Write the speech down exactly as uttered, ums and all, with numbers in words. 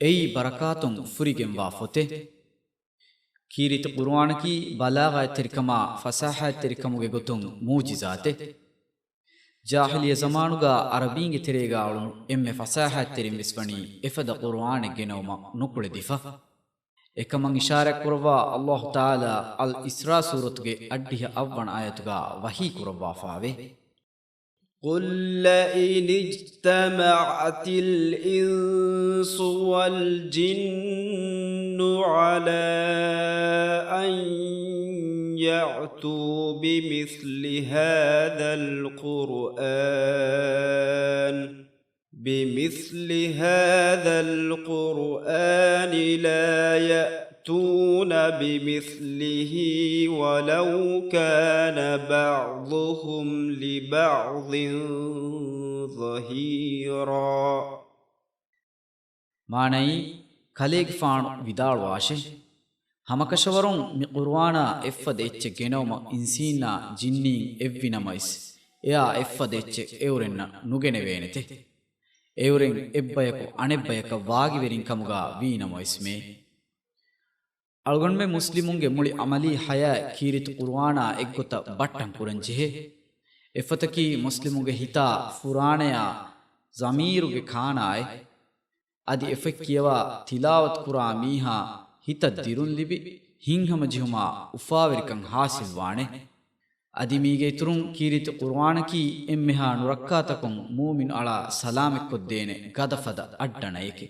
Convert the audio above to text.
އެއީ ބަރަކާތުން ފުރިގެންވާ ފޮތެއް. ކީރިތި ޤުރުއާނަކީ ބަލާޣަތްތެރިކަމާ ފަސާހަތްތެރިކަމުގެ ގޮތުން މުޢުޖިޒާތެއް. ޖާހިލިއްޔަ ޒަމާނުގަ ޢަރަބީންގެ ތެރޭގަ އުޅުނު އެންމެ ފަސާހަތްތެރިން ވެސް ވަނީ އެފަދަ ޤުރުއާނެއް ގެނައުމަށް ނުކުޅެދިފަ. އެކަމަށް އިޝާރާތް ކުރައްވާ ﷲ ތަޢާލާ އަލް އިސްރާ ސޫރަތުގެ އަށްޑިހަ އަށްވަނަ އާޔަތުގަ ވަޙީ ކުރައްވާފާވޭ. قل لئن اجتمعت الإنس والجن على أن يأتوا بمثل هذا القرآن، بمثل هذا القرآن لا يأتون بمثله ولو كان بعضهم لبعض ظهيرا. މާނައީ، ކަލޭގެފާނު ވިދާޅުވާށޭ، ހަމަކަށަވަރުން މި ޤުރުއާނާ އެއްފަދަ އެއްޗެއް ގެނައުމަށް އިންސީންނާ ޖިންނީން އެއްވިނަމަވެސް، އެއާ އެއްފަދަ އެއްޗެއް އެއުރެންނަށް ނުގެނެވޭނެތެ. އެއުރެން އެއްބަޔަކު އަނެއްބަޔަކަށް ވާގިވެރިން ކަމުގަ ވީނަމަވެސްމެ. އަޅުގަނޑުމެން މުސްލިމުންގެ މުޅި ޢަމަލީ ޙަޔާތް ކީރިތި ޤުރުއާނާ އެއްގޮތަށް ބައްޓަން ކުރަން ޖެހޭ. އެފޮތަކީ މުސްލިމުގެ ހިތާ ފުރާނަޔާ ޟަމީރުގެ ކާނާއެއް. އަދި އެފޮތް ކިޔަވާ ތިލާވަތު ކުރާ މީހާ ހިތަށް ދިރުން ލިބި، ހިތްހަމަޖެހުމާ އުފާވެރިކަން ޙާޞިލްވާނެ. އަދި މީގެ އިތުރުން ކީރިތި ޤުރުއާނަކީ އެންމެހާ ނުރައްކާތަކުން މުއުމިނު އަޅާ ސަލާމަތްކޮށްދޭނެ ގަދަފަދަ އައްޑަނައެކެ.